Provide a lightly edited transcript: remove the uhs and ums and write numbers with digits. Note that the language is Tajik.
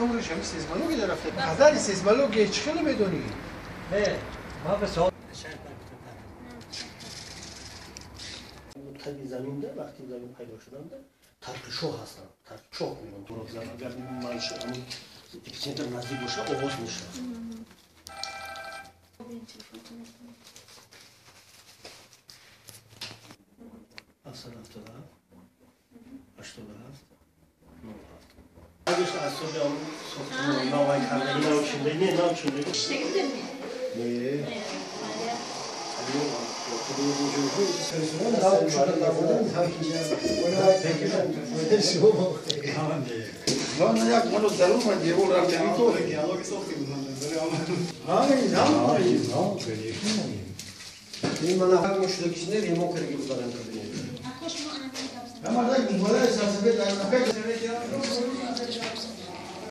Умраш ҳами сейсмология рафта. Падари сейсмология чӣ хеле медонӣ? Не, ма ба савол таги заминда вақти замин пайдо шуданда тарқишҳо ҳастанд, тарқишҳо мегӯянд. Агар эпицентр наздик бошад, оғоз мешавад. 777 87 07. Аз суби он сохтмон навай кардаги навчундаги не навчундаги. Не.